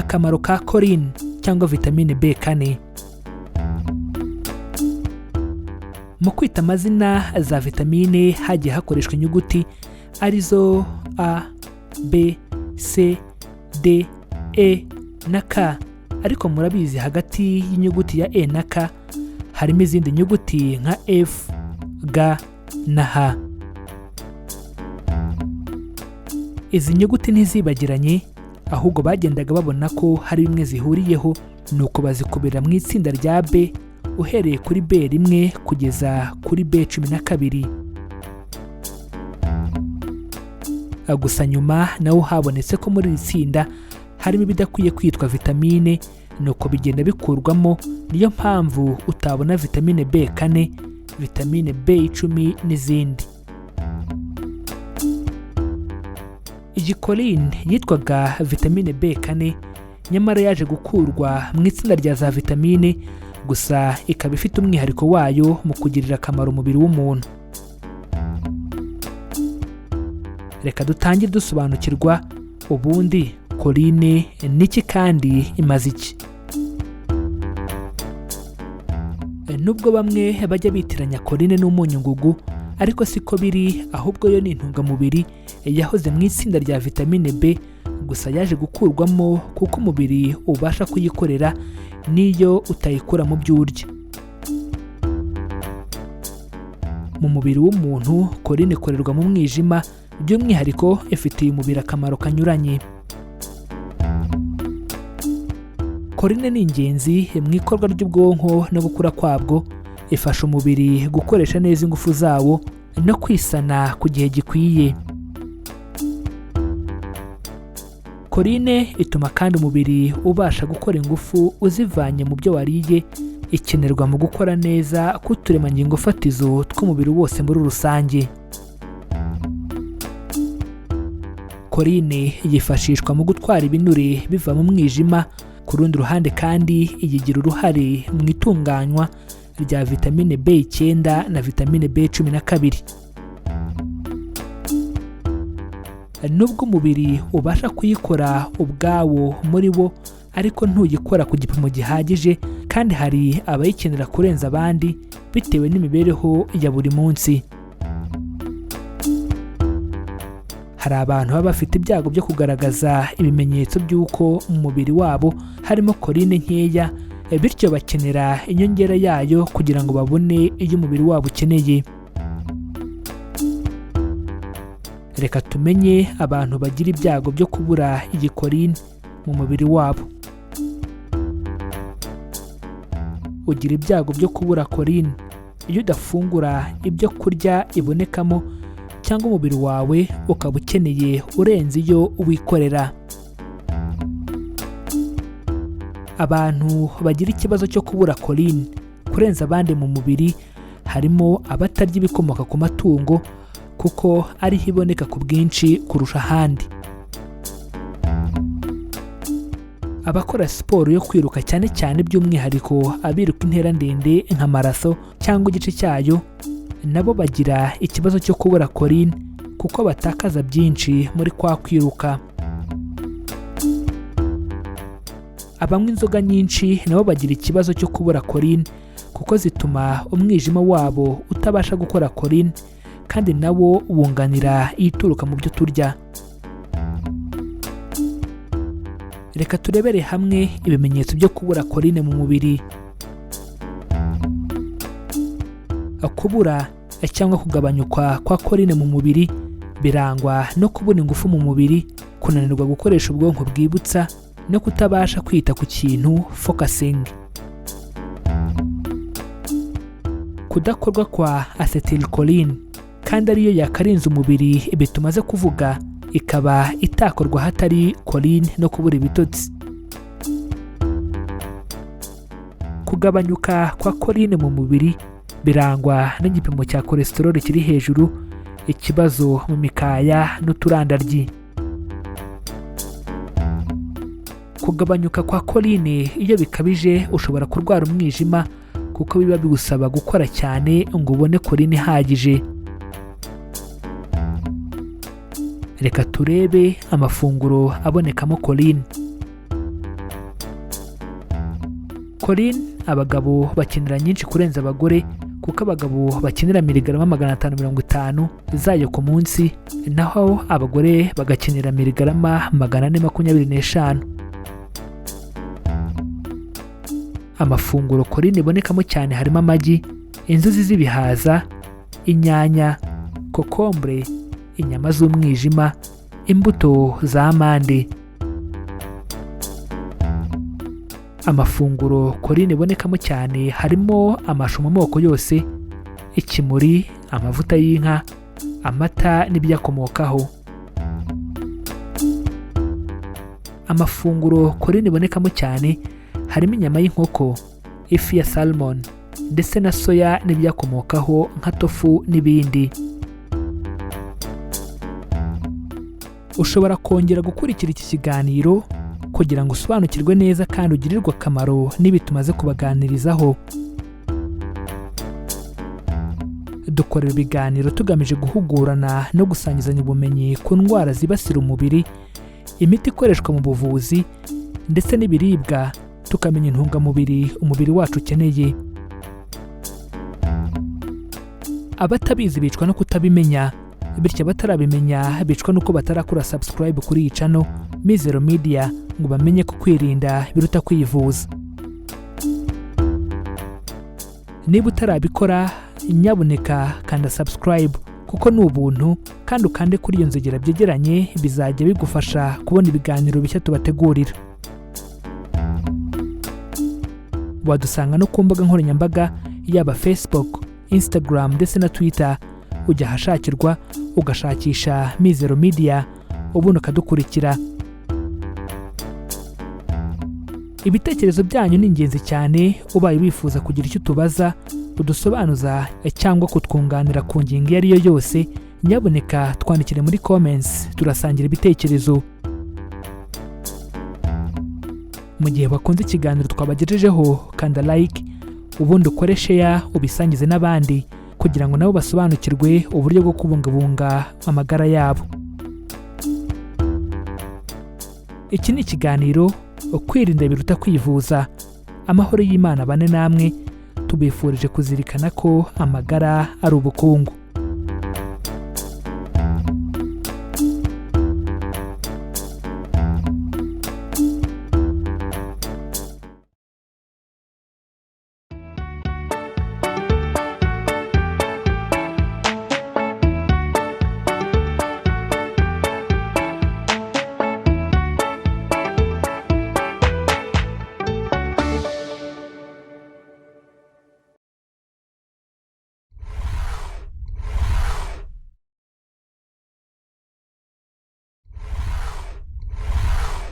Akamaro ka choline cyangwa vitamine B4. Mu kwita amazina za vitamine hagiye hakoreshwa inyuguti arizo A, B, C, D, E na K, ariko murabizi hagati y'inyuguti ya E na K harimo izindi nyuguti nka F, G na H. Izi nyuguti ntizibagiranye, ahubwo bagendaga babona ko hari bimwe zihuriyeho, nuko bazikubira mu itsinda rya B uhereye kuri B1 kugeza kuri B12. Gusa nyuma naho habonetse ko muri iri tsinda harimo ibidakwiye kwitwa vitamine, nuko bigenda bikurwamo. Niyo mpamvu utabona vitamine B4, vitamine B10 n'izindi. Iyi choline yitwaga vitamine B4, nyamara yaje gukurwa mu itsinda rya za vitamine, gusa ikaba ifite umwihariko wayo mu kugirira akamaro umubiri w'umuntu. Reka dutangire dusobanukirwa ubundi choline niki kandi imaze iki. Nubwo bamwe bajya bitiranya choline n'umunyu ngugu, ariko siko biri, ahubwo yo ni intungamubiri yahoze mu itsinda rya vitamine B, gusa yaje gukurwamo kuko umubiri ubasha kuyikorera n'iyo utayikura mu byo urya. Mu mubiri w'umuntu choline ikorerwa mu mwijima, by'umwihariko ifitiye umubiri akamaro kanyuranye. Choline ni ingenzi mu ikorwa ry'ubwonko no gukura kwabwo, ifasha umubiri gukoresha neza ingufu zawo no kwisana ku gihe gikwiye. Choline ituma kandi umubiri ubasha gukora ingufu uzivanye mu byo wariye, ikenerwa mu gukora neza k'uturemangingo fatizo tw'umubiri wose muri rusange. Choline yifashishwa mu gutwara ibinure biva mu mwijima, ku rundi ruhande kandi iyigira uruhare mu itunganywa rya vitamine B9 na vitamine B12. Nubwo umubiri ubasha kuyikora ubwawo muri wo, ariko ntuyikora ku gipimo gihagije, kandi hari abayikenera kurenza abandi bitewe n'imibereho ya buri munsi. Hari abantu baba bafite ibyago byo kugaragaza ibimenyetso by'uko mu mubiri wabo harimo choline nkeya, bityo bakenera inyongera yayo kugira ngo babone iyo umubiri wabo ukeneye. Reka tumenye abantu bagira ibyago byo kubura iyi choline mu mubiri wabo. Ugira ibyago byo kubura choline iyo udafungura ibyo kurya ibonekamo, cyangwa umubiri wawe ukaba ukeneye urenze iyo wikorera. Abantu bagira ikibazo cyo kubura choline kurenza abandi mu mubiri harimo abatarya ibikomoka ku matungo, kuko ariho iboneka ku bwinshi kurusha ahandi. Abakora siporo yo kwiruka cyane cyane by'umwihariko abiruka intera ndende nka maraso cyangwa igice cyayo, nabo bagira ikibazo cyo kubura choline kuko batakaza byinshi muri kwa kwiruka. Abanywa inzoga nyinshi nabo bagira ikibazo cyo kubura choline kuko zituma umwijima wabo utabasha gukora choline, kandi nawo wunganira ituruka mu byo turya. Reka turebere hamwe ibimenyetso byo kubura choline mu mubiri. Kubura cyangwa kugabanyuka kwa choline mu mubiri birangwa no kubura ingufu mu mubiri, kunanirwa gukoresha ubwonko bwibutsa no kutabasha kwita ku kintu focusing. Kudakorwa kwa acetylcholine kandi ariyo yakarinze umubiri ibi tumaze kuvuga, ikaba itakorwa hatari choline no kubura ibitotsi. Kugabanyuka kwa choline mu mubiri birangwa n'igipimo cya cholesterol kiri hejuru, ikibazo mu mikaya n'uturandaryi. Kugabanyuka kwa choline iyo bikabije ushobora kurwara umwijima, kuko biba bigusaba gukora cyane ngo ubone choline ihagije. Reka turebe amafunguro abonekamo choline. Choline abagabo bakenera nyinshi kurenza abagore, kuko abagabo bakenera miligarama 550 zayo ku munsi, naho abagore bagakenera miligarama 425. Amafunguro choline ibonekamo cyane harimo amagi, inzuzi z'ibihaza, inyanya, kokombure, inyama z'umwijima, imbuto za amande. Amafunguro choline ibonekamo cyane harimo amashu mu moko yose, ikimuri, amavuta y'inka, amata n'ibiyakomokaho. Amafunguro choline ibonekamo cyane harimo inyama y'inkoko, ifi ya salmon ndetse na soya n'ibiyakomokaho nka tofu n'ibindi. Ushobora kongera gukurikira iki kiganiro kugira ngo usobanukirwe neza kandi ugirirwe akamaro n'ibi tumaze kubaganirizaho. Dukora ibiganiro tugamije guhugurana no gusangizanya ubumenyi ku ndwara zibasira umubiri, imiti ikoreshwa mu buvuzi ndetse n'ibiribwa, tukamenya intungamubiri umubiri wacu ukeneye. Abatabizi bicwa no kutabimenya, bityo abatarabimenya bicwa nuko batarakora subscribe kuri iyi channel Mizero Media ngo bamenye ko kwirinda biruta kwivuza. Niba utarabikora, nyabuneka kanda subscribe kuko ni ubuntu, kandi ukande kuri iyo nzogera byegeranye, bizajya bigufasha kubona ibiganiro bishya tubategurira. Wadusanga no ku mbuga nkoranyambaga yaba Facebook, Instagram ndetse na Twitter. Ujya ahashakirwa ugashakisha Mizero Media ubundi ukadukurikira. Ibitekerezo byanyu ni ingenzi cyane. Ubaye wifuza kugira icyo utubaza, udusobanuza cyangwa kutwunganira ku ngingo iyo ari yo yose, nyabuneka twandikire muri comments, turasangira ibitekerezo. Mu gihe wakunze ikiganiro twabagejejeho, kanda like, ubundi ukore share, ubisangize n'abandi kugira ngo nabo basobanukirwe uburyo bwo kubungabunga amagara yabo. Iki ni ikiganiro Kwirinda biruta kwivuza. Amahoro y'Imana bane namwe, tubifurije kuzirikana ko amagara ari ubukungu.